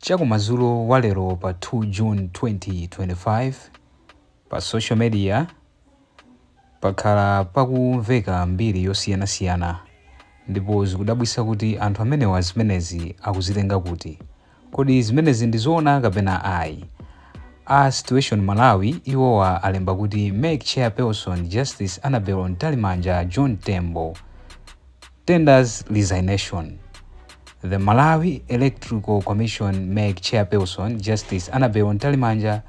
Chakumadzulo wa lero pa 2 June 2025, pa social media pakhala pakumveka mbiri yosiyanasiyana ndipo zikudabwitsa kuti anthu amenewa zimenezi akuzitenga kuti. Kodi zimenezi ndi zoona kapena ayi? A Situation Malawi iwowa alemba kuti MEC Chairperson Justice Annabel Mtalimanja John Tembo tenders resignation. The Malawi Electoral Commission MEC Chairperson Justice Annabel Mtalimanja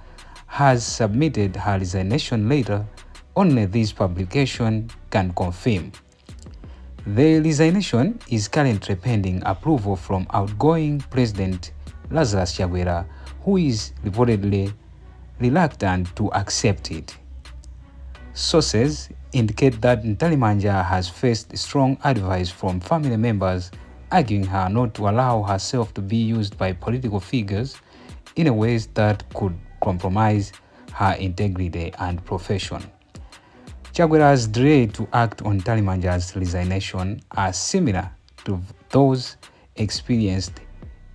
has submitted her resignation letter, only this publication can confirm. The resignation is currently pending approval from outgoing President Lazarus Chakwera, who is reportedly reluctant to accept it. Sources indicate that Mtalimanja has faced strong advice from family members arguing her not to allow herself to be used by political figures in a ways that could compromise her integrity and profession. Chakwera's delay to act on Mtalimanja's resignation are similar to those experienced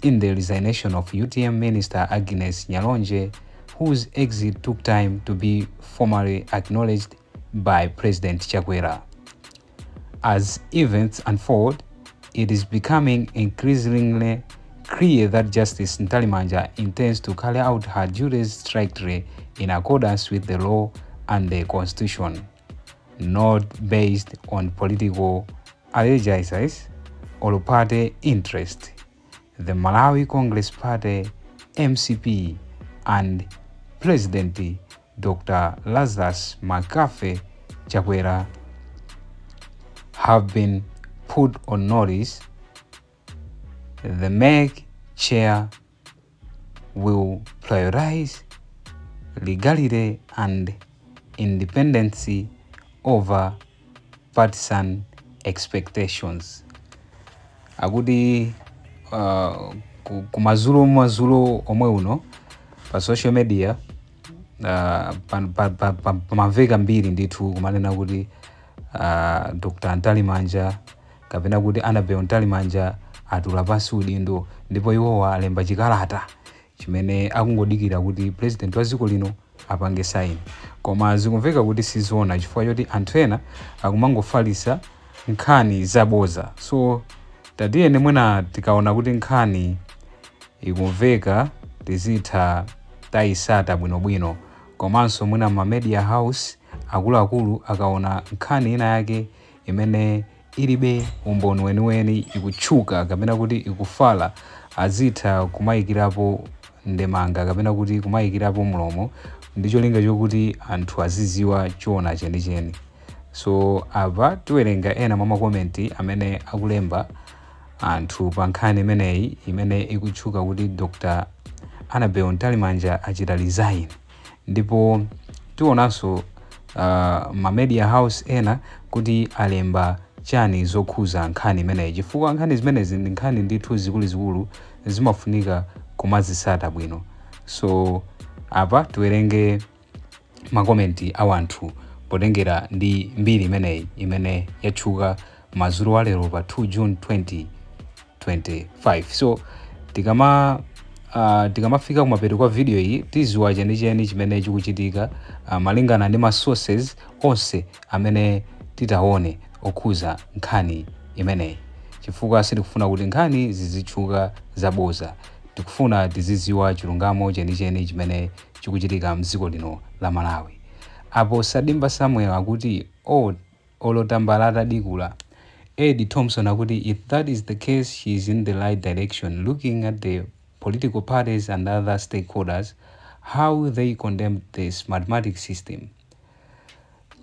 in the resignation of UTM Minister Agnes Nyalonje, whose exit took time to be formally acknowledged by President Chakwera. As events unfold, it is becoming increasingly clear that Justice Mtalimanja intends to carry out her duties strictly in accordance with the law and the constitution, not based on political allegiances or party interest. The Malawi Congress Party, MCP, and President Dr. Lazarus McCarthy Chakwera have been put on notice. The MEC chair will prioritize legality and independence over partisan expectations. Akuti kumadzulo madzulo omwe uno pa social media pamamveka mbiri ndithu kumanena kuti Dr. Mtalimanja kapena kuti Annabel Mtalimanja atula pansi udindo ndipo iwowa alemba chikalata chimene akungodikira kuti president wa dziko lino apange sign, koma zikumveka kuti sizoona chifukwa choti anthu ena akumangofalitsa nkhani zaboza. So tatiyene mwina tikaona kuti nkhani ikumveka tizitha tayisata bwinobwino, komanso mwina ma media house akuluakulu akaona nkhani ina yake imene ilibe umboni weniweni ikutchuka kapena kuti ikufala, azitha kumayikirapo ndemanga kapena kuti kumayikirapo mlomo ndi cholinga chokuti anthu aziziwa choona chenicheni. So apa tiwerenga ena mwa ma comment amene akulemba anthu pa nkhani imeneyi imene ikutchuka kuti Dr. Annabel Mtalimanja achita resign, ndipo tionanso ma media house ena kuti alemba chani zokhuza nkhani imeneyi, chifukwa nkhani zimenezi ndi nkhani ndithu zikuluzikulu, zimafunika kumazisata bwino. So apa tiwerenge ma comment a anthu potengera ndi mbiri imeneyi imene yatchuka madzulo alero pa 2 June 2025. So tikamafika kumapeto kwa video iyi tiziwa chenicheni chimene chikuchitika malingana ndi ma sources onse amene titaone okhuza nkhani imeneyi, chifukwa sitikufuna kuti nkhani zizitchuka zaboza. Tikufuna tiziziwa chilungamo chenicheni chimene chikuchitika mdziko lino la Malawi. Apo Sadimba Samuel akuti, "Oh, olotambala atadikula." Eddie Thompson akuti, "If that is the case, she is in the right direction. Looking at the political parties and other stakeholders, how they condemned the Smartmatic system."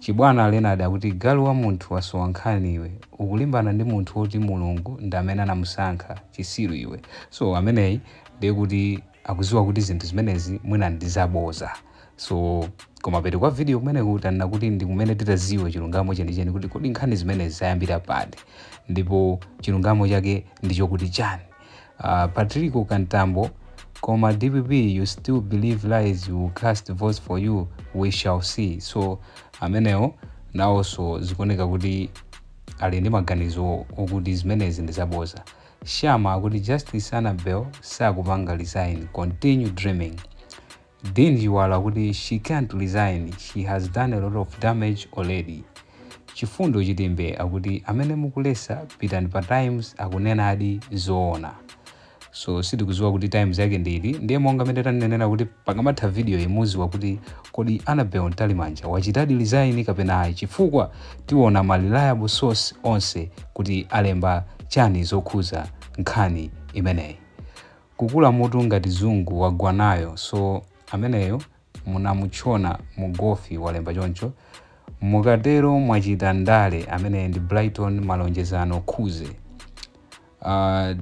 Chibwana Leonard akuti, "Galu wa munthu, wasowa nkhani iwe, ukulimbana ndi munthu woti Mulungu ndi amene anamusankha, chisiru iwe." So ameneyi ndiye kuti akuziwa kuti zinthu zimenezi mwina ndi zaboza. So kumapeto kwa video kumene tanena kuti ndi kumene titaziwe chilungamo chenicheni kuti kodi nkhani zimenezi zayambira pati ndipo chilungamo chake ndi chokuti chani. Patrico Kantambo, "Koma DPP, you still believe lies, will cast votes for you? We shall see." So amenewo nawonso zikuoneka kuti ali ndi maganizo okuti zimenezi ndi zaboza. Shama akuti Justice Annabel sakupanga resign, continue dreaming. Dean Chiwala akuti she can't resign, she has done a lot of damage already. Chifundo Chitimbe akuti amene mukulesa pitani pa Times, akunenadi zoona. So sitikuziwa kuti Times yake ndili. Ndiye monga mene tanenera kuti pakamatha video imuziwa kuti kodi Annabel Mtalimanja wachitadi resign kapena ayi, chifukwa tiona ma reliable source onse kuti alemba chani zokhuza nkhani imeneyi. Kukula mutu ngati zungu wagwa nayo. So ameneyo munamutchona mugofi, walemba choncho. Mukatero mwachita ndale. Amene ndi Brighton Malonjezano Khuze.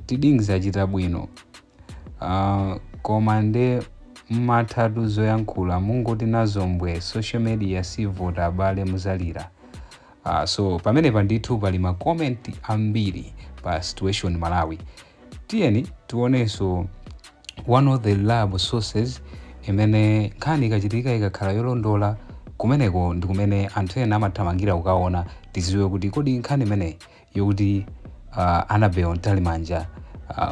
Tidings achita bwino, koma nde mmathatu zoyankhula, mungoti nazo mbwe. Social media sivota abale, muzalira. So pamenepa ndithu pali ma comment ambiri pa Situation Malawi. Tiyeni tionenso one of the reliable sources imene nkhani ikachitika, ikakhala yolondola, kumeneko ndi kumene anthu ena amathamangira kukaona, tiziwe kuti kodi nkhani imeneyi yokuti Annabel Mtalimanja,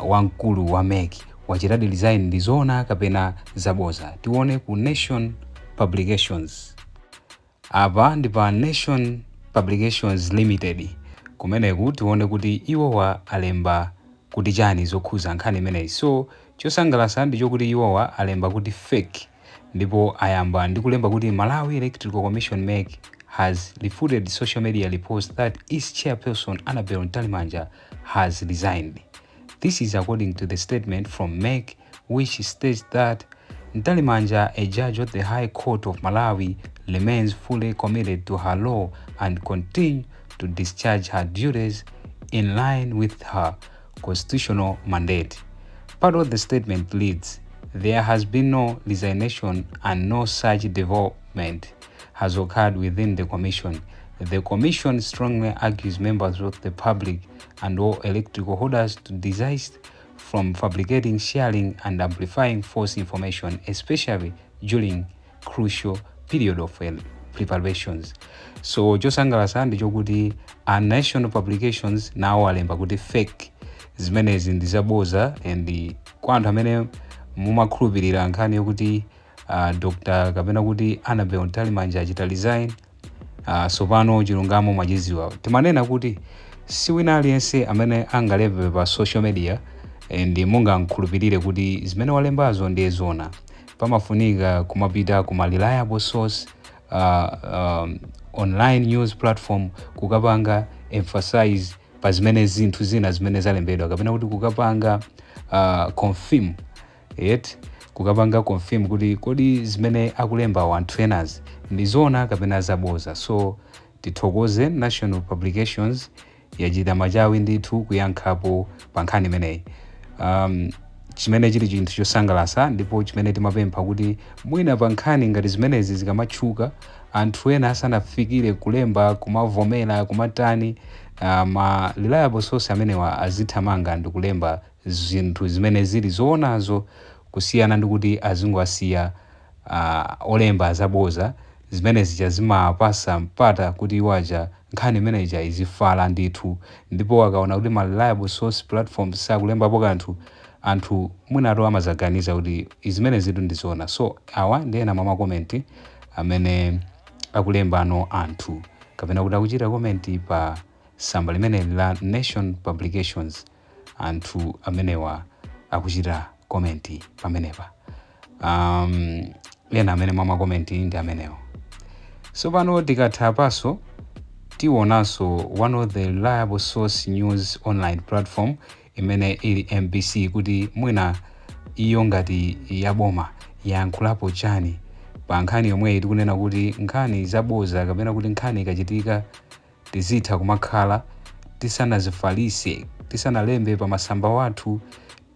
wamkulu wa MEC, wachitadi resign ndi zoona kapena zaboza. Tione ku Nation Publications. Apa ndi pa Nation Publications Limited. Kumeneku tione kuti iwowa alemba kuti chani zokhuza nkhani imeneyi. So chosangalatsa ndi chokuti iwowa alemba kuti fake, ndipo ayamba ndi kulemba kuti Malawi Electrical Commission, MEC, has refuted social media reports that its chairperson Annabel Mtalimanja has resigned. This is according to the statement from MEC, which states that Mtalimanja, a judge of the High Court of Malawi, remains fully committed to her role and continue to discharge her duties in line with her constitutional mandate. Part of the statement reads, "There has been no resignation and no such development has occurred within the Commission. The Commission strongly urges members of the public and all electoral holders to desist from fabricating, sharing, and amplifying false information, especially during crucial period of preparations." So chosangalatsa ndi chokuti a National Publications nawo alemba kuti fake, zimenezi ndi zaboza. And kwa anthu amene mumakhulupirira nkhani yokuti Dr kapena kuti Annabel Mtalimanja achita resign, sopano chilungamo mwachiziwa. Timanena kuti si wina aliyense amene angalembe pa social media ndi mungamkhulupirire kuti zimene walembazo ndiye zona. Pamafunika kumapita kuma reliable source, online news platform, kukapanga emphasize pa zimene zinthu zina zimene zalembedwa, kapena kuti kukapanga confirm yet, kukapanga confirm kuti kodi zimene akulemba anthu enazi ndi zona kapena zaboza. So tithokoze National Publications, yachita machawi ndithu kuyankhapo pa nkhani imeneyi, chimene chili chinthu chosangalatsa, ndipo chimene timapempha kuti mwina pa nkhani ngati zimenezi zikamatchuka, anthu ena asanafikire kulemba, kumavomera, kumatani, ma reliable source amenewa azithamanga ndi kulemba zinthu zimene zili zoonazo, kusiyana ndi kuti azingowasiya olemba zaboza. Zimene zija zimapasa mpata kuti iwaja nkhani imeneja izifala ndithu, ndipo akaona kuti ma reliable source platforms sakulembapo kanthu, anthu mwinato amazaganiza kuti izimene zitu ndizoona. So awa ndi ena mwa ma comment amene akulembano anthu, kapena kuti akuchita comment pa tsamba limeneli la Nation Publications. Anthu amenewa akuchita comment pamenepa. Ena amene mwa ma comment ndi amenewo. So pano tikatha paso tionanso one of the reliable source news online platform imene ili MBC, kuti mwina iyo ngati yaboma yayankhulapo chani pa nkhani yomweyi. Tikunena kuti nkhani zaboza, kapena kuti nkhani ikachitika, tizitha kumakhala tisanazifalise, tisanalembe pa masamba wathu,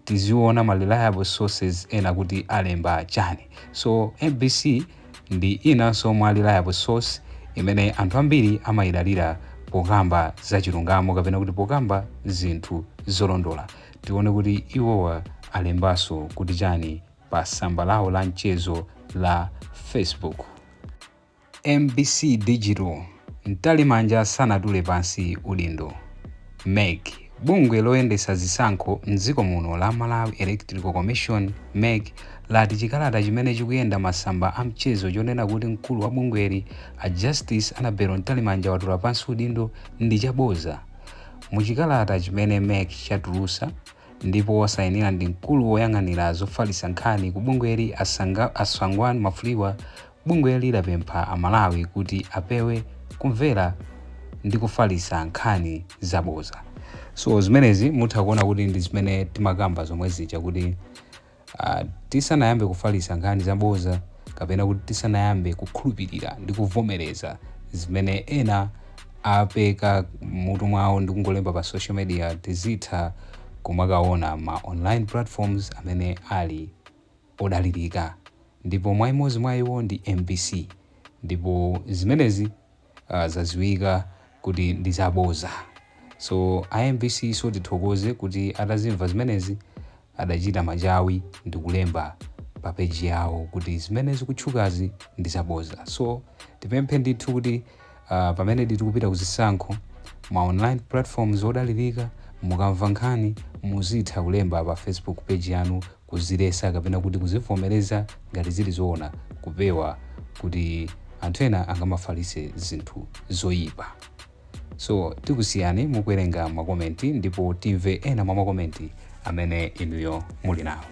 tiziona ma reliable sources ena kuti alemba chani. So MBC ndi inanso mwa reliable source imene anthu ambiri amayidalira pokamba zachilungamo, kapena kuti pokamba zinthu zolondola. Tione kuti iwowa alembanso kuti chani pa tsamba lawo la mchezo la Facebook. MBC Digital: Mtalimanja sanatule pansi udindo, MEC. Bungwe loyendetsa zisankho m'dziko muno la Malawi Electoral Commission, MEC, lati chikalata chimene chikuyenda masamba a mchezo chonena kuti mkulu wa bungweli a Justice Annabel Mtalimanja watula pansi udindo ndi chaboza. Muchikalata chimene MEC chatulutsa ndipo wasayinira ndi mkulu woyang'anira zofalitsa nkhani ku bungweli a Sangwani Mwafulirwa, bungweli lapempha Amalawi kuti apewe kumvera ndi kufalitsa nkhani zaboza. So zimenezi mutha kuona kuti ndi zimene timakamba zomwe zija kuti tisanayambe kufalitsa nkhani zaboza kapena kuti tisanayambe kukhulupirira ndi kuvomereza zimene ena apeka mutu mwawo ndi kungolemba pa social media, tizitha kumakaona ma online platforms amene ali odalirika, ndipo mwa imodzi mwa iwo ndi MBC, ndipo zimenezi zadziwika kuti ndi zaboza. So a MBC so tithokoze kuti atazimva zimenezi adachita machawi ndi kulemba pa peji yawo kuti zimene zikutchukazi ndi zaboza. So tipemphe ndithu kuti pamene tikupita kuzisankho, ma online platforms odalirika, mukamva nkhani muzitha kulemba pa Facebook page yanu kuziletsa kapena kuti kuzivomereza ngati zili zoona, kupewa kuti anthu ena angamafalitse zinthu zoyipa. So tikusiyani mukuwerenga makomenti ndipo timve ena mwa makomenti amene inuyo muli nawo.